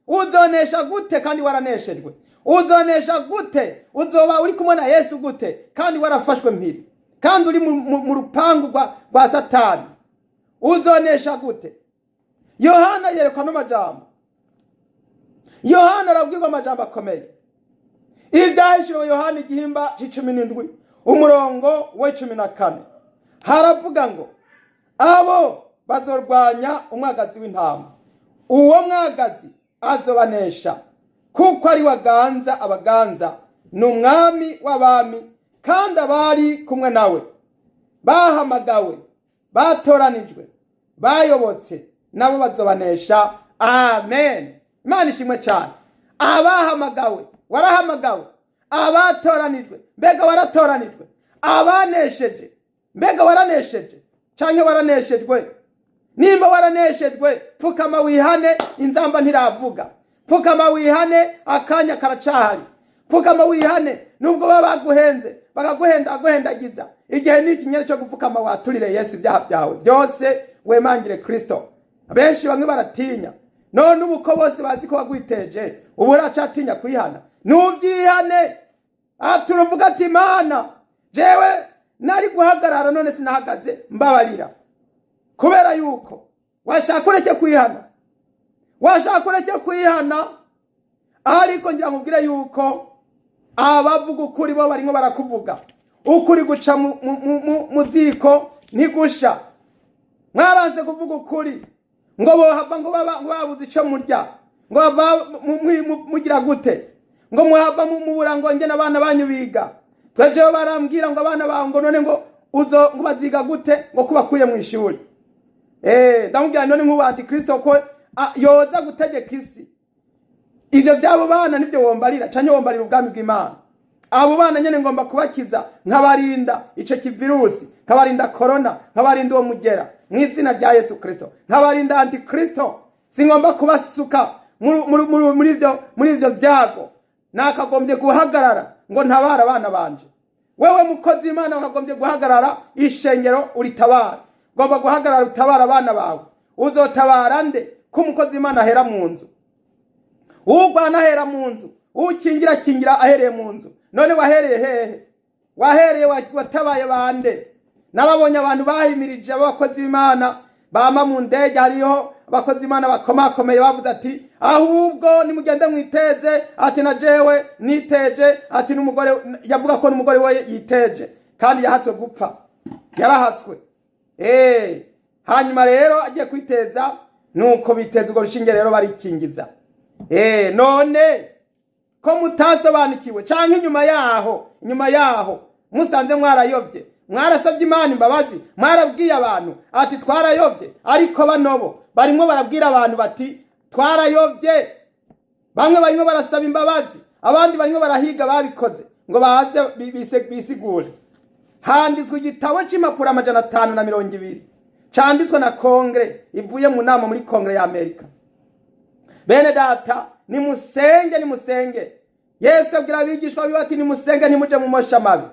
Uzonesha gute kandi waraneshejwe? Uzonesha gute? Uzoba uri kumwe na Yesu gute kandi warafashwe mpiri, kandi uri mu rupangu rwa Satani? Uzonesha gute? Yohana yerekwa n'amajambo. Yohana arabwirwa amajambo akomeye. Ibyahishuriwe Yohana igihimba c'17, umurongo we 14, haravuga ngo: "Abo bazorwanya umwagazi w'intama, uwo mwagazi azobanesha, kuko ari waganza abaganza, ni umwami w'abami, kandi abari kumwe nawe bahamagawe, batoranijwe, bayobotse, nabo bazobanesha." Amen. Imana ishimwe cyane. Abahamagawe, warahamagawe? Abatoranijwe, mbega waratoranijwe? Abanesheje, mbega waranesheje canke waraneshejwe? Nimba waraneshejwe, pfukama wihane, inzamba ntiravuga. Pfukama wihane, akanya karacahari. Pfukama wihane, nubwo baba baguhenze, bakaguhenda aguhendagiza. Igihe ni ikinyere cyo gupfukama, waturire Yesu ibyaha byawe byose, wemangire Kristo. Benshi, bamwe baratinya. None ubu ko bose bazi ko wagwiteje, ubu uracatinya kwihana? Nuvyihane, turuvuga ati: "Imana, jewe nari guhagarara, none sinahagaze, mbabarira." Kubera yuko washaka ureke kwihana, washaka ureke kwihana, ariko ngira nkubwire yuko abavuga ukuri bo barimo barakuvuga. Ukuri guca mu ziko ntigusha. Mwaranse kuvuga ukuri ngo bohava ngo baba ngo babuze ico murya, ngo bava mugira gute, ngo muhava mubura ngo nge n'abana banyu biga. Twejeho barambwira ngo abana bawe ngo none ngo uzo ngo baziga gute ngo kubakuye mu ishuri. Ndamubwira none nk'ubu antikristo ko yoza gutegeka isi, ivyo by'abo bana nivyo wombarira, canke wombarira ubwami bw'Imana? Abo bana nyene ngomba kubakiza, nkabarinda ico kivirusi, nkabarinda corona, nkabarinda uwo mugera mu izina rya Yesu Kristo, nkabarinda antikristo. Singomba kubasuka muri ivyo vyago. Nakagombye guhagarara ngo ntabara abana banje. Wewe mukozi w'Imana, wakagombye guhagarara ishengero uritabara. Ugomba guhagarara utabara abana bawe. Uzotabara nde ko umukozi w'Imana ahera mu nzu? Ugwana ahera mu nzu, ukingira akingira ahereye mu nzu. None wahereye hehe? Wahereye watabaye bande? Narabonye abantu bahimirije abakozi b'Imana bama mu ndege. Hariho abakozi b'Imana bakomakomeye bavuze ati: "Ahubwo nimugende mwiteze." Ati: "Na jewe niteje." Ati n'umugore yavuga ko n'umugore we yiteje, kandi yahatswe gupfa, yarahatswe. Hanyuma rero agiye kwiteza, nuko biteza urwo rushinge rero barikingiza. None ko mutasobanukiwe, canke inyuma yaho musanze mwarayobye, mwarasabye Imana imbabazi, mwarabwiye abantu ati: "Twarayobye"? Ariko banobo barimwo barabwira abantu bati: "Twarayobye." Bamwe barimo barasaba imbabazi, abandi barimo barahiga babikoze ngo baze bisigure. Handitswe igitabo c'impapuro 520 canditswe na kongere ivuye mu nama muri kongere ya Amerika. Bene data, nimusenge, nimusenge. Yesu abwira abigishwa biwe ati: "Nimusenge, ntimuje mu mosha mabi."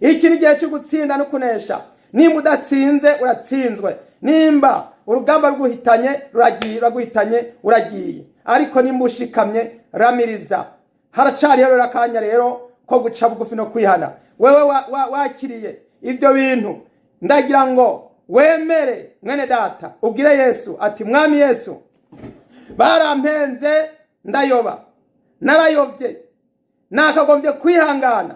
Iki ni igihe cyo gutsinda no kunesha. Nimba udatsinze, uratsinzwe. Nimba urugamba ruguhitanye, ruragiye, ruraguhitanye, uragiye. Ariko nimba ushikamye, ramiriza. Haracariho rero akanya rero ko guca bugufi no kwihana. Wewe wakiriye ibyo bintu, ndagira ngo wemere, mwene data, ubwire Yesu ati: "Mwami Yesu, barampenze ndayoba, narayobye. Nakagombye kwihangana,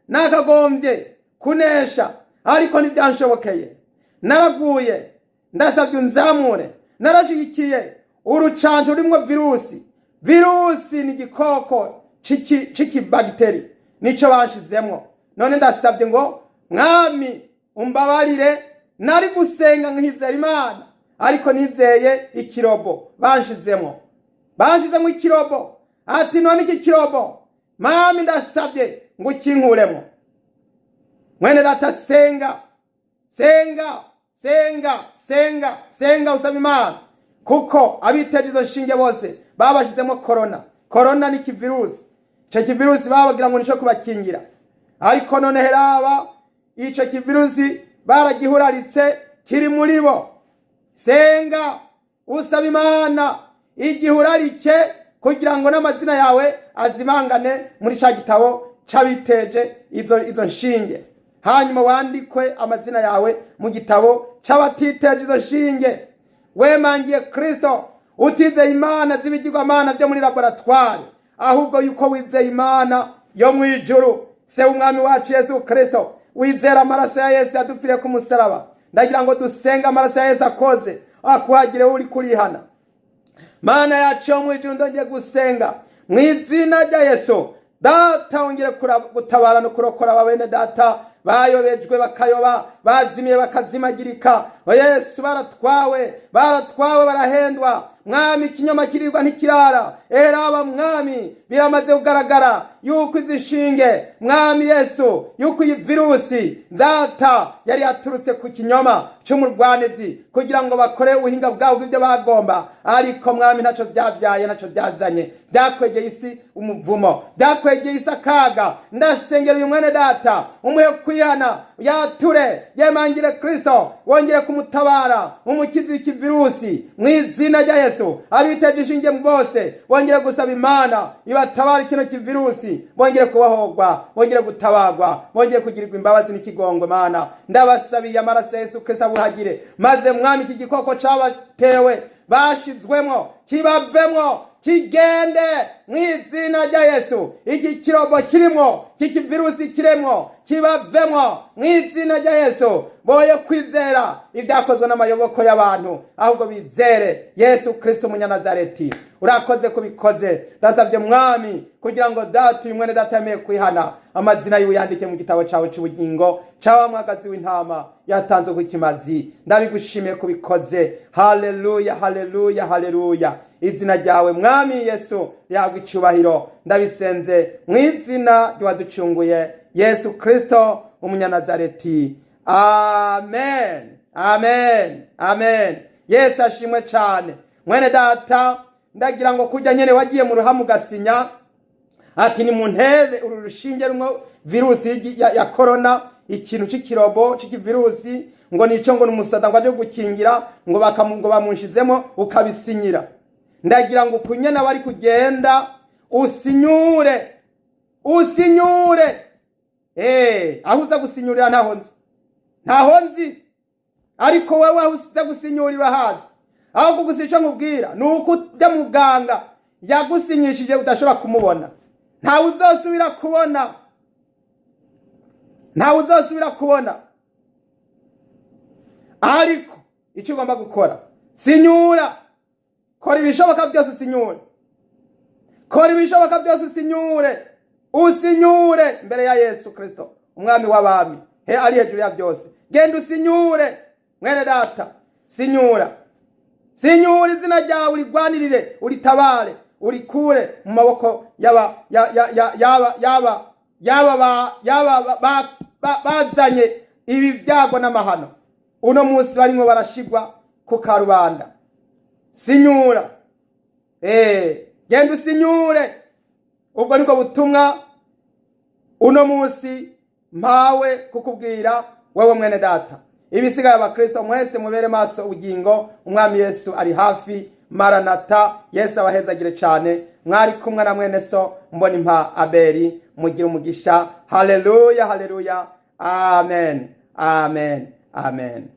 nakagombye kunesha, ariko ntibyanshobokeye. Naraguye, ndasabye unzamure. Narashyigikiye urucanco rurimwo virusi. Virusi ni igikoko c'ikibagiteri, nico banshizemwo. None ndasabye ngo Mwami umbabarire. Nari gusenga nkizera Imana, ariko nizeye ikirobo banshizemwo, banshizemwo ikirobo." Ati: "None iki kirobo, Mwami, ndasabye ngo ukinkuremo." Mwene data, senga, senga, senga, senga, senga, usaba Imana, kuko abiteje izo nshinge bose babashizemo korona. Korona ni kivirusi. Ico kivirusi babagira ngo nico kubakingira, ariko none heraba, ico kivirusi baragihuraritse, kiri muri bo. Senga usaba Imana igihurarike kugira ngo n'amazina yawe azimangane muri ca gitabo c'abiteje izo nshinge, hanyuma wandikwe amazina yawe mu gitabo c'abatiteje izo nshinge. Wemangiye Kristo, utizeye imana z'ibigirwamana byo muri laboratwari, ahubwo yuko wizeye Imana yo mu ijuru, se w'Umwami wacu Yesu Kristo, wizera amaraso ya Yesu yadupfiriye ku musaraba. Ndagira ngo dusenge, amaraso ya Yesu akoze akuhagire uri kurihana. Mana yacu yo mu ijuru, ndongeye gusenga mu izina rya Yesu. Data, wongere gutabara no kurokora aba bene data bayobejwe bakayoba, bazimiye bakazimagirika. Yesu, baratwawe, baratwawe, barahendwa. Mwami, ikinyoma kirirwa ntikirara. Eraba Mwami, biramaze kugaragara yuko izi nshinge, Mwami Yesu, yuko iyi virusi, Data, yari yaturutse ku kinyoma c'umurwanizi kugira ngo bakore ubuhinga bwabo bw'ibyo bagomba. Ariko Mwami, ntacyo byabyaye, ntacyo byazanye. Byakwegeye isi umuvumo, byakwegeye isi akaga. Ndasengera uyu mwene data, umuhe kwihana, yature, yemangire Kristo, wongere kumutabara, umukize iki virusi mu izina rya Yesu. Abiteje ishinge bose bongere. Bongere gusaba Imana ibatabare kino kivirusi, bongere kubohorwa, bongere gutabagwa, bongere kugirirwa imbabazi n'ikigongwe. Mana, ndabasabiye amaraso ya Yesu Kristo abuhagire, maze Mwami, iki gikoko cabatewe bashizwemwo kibavemwo, kigende mu izina rya Yesu. Iki kirobo kirimwo, iki virusi kiremwo, kibavemwo mu izina rya Yesu. Boye kwizera ibyakozwe n'amayoboko y'abantu, ahubwo bizere Yesu Kristo Umunyanazareti. Urakoze kubikoze. Ndasabye Mwami, kugira ngo data, uyu mwene data yemeye kwihana, amazina yiwe yandike mu gitabo cyawe cy'ubugingo cyaba mwagazi w'intama yatanzwe ku kimazi. Ndabigushimiye kubikoze. Haleluya, haleluya, haleluya! Izina ryawe, Mwami Yesu, rihabwa icyubahiro. Ndabisenze mu izina ry'uwaducunguye Yesu Kristo Umunyanazareti. Amen, amen, amen. Yesu ashimwe cyane. Mwene data, ndagira ngo kujya nyene wagiye mu ruhamu ugasinya ati ni muntere uru rushinge rumwe virusi ya corona, ikintu c'ikirobo c'ikivirusi, ngo nico, ngo numusoda, ngo aje gukingira, ngo bakamu, ngo bamunshizemo, ukabisinyira. Ndagira ngo kunyene bari kugenda usinyure, usinyure. Aho uza gusinyurira ntaho nzi, ntaho nzi, ariko wewe aho uza gusinyurira hazi. Ahubwo gusa icyo nkubwira ni uko ujya muganga yagusinyishije udashobora kumubona, ntawe uzosubira kubona, ntawe uzosubira kubona. Ariko icyo ugomba gukora, sinyura, kora ibishoboka byose usinyure, kora ibishoboka byose usinyure, usinyure mbere ya Yesu Kristo Umwami w'abami, he ari hejuru ya byose. Genda usinyure, mwene data, sinyura, sinyura, izina ryawe urigwanirire, uritabare, urikure mu maboko yaba yaba yaba yaba yaba bazanye ibi byago n'amahano. Uno munsi barimo barashigwa ku karubanda. Sinyura, genda usinyure. Ubwo nibwo butumwa uno munsi mpawe kukubwira wewe mwene data. Ibisigaye, abakristo mwese mubere maso ubugingo, Umwami Yesu ari hafi. Maranata! Yesu abahezagire cyane. Mwari kumwe na mwene so Mbona Impa Aberi. Mugire umugisha. Haleluya, haleluya! Amen, amen, amen.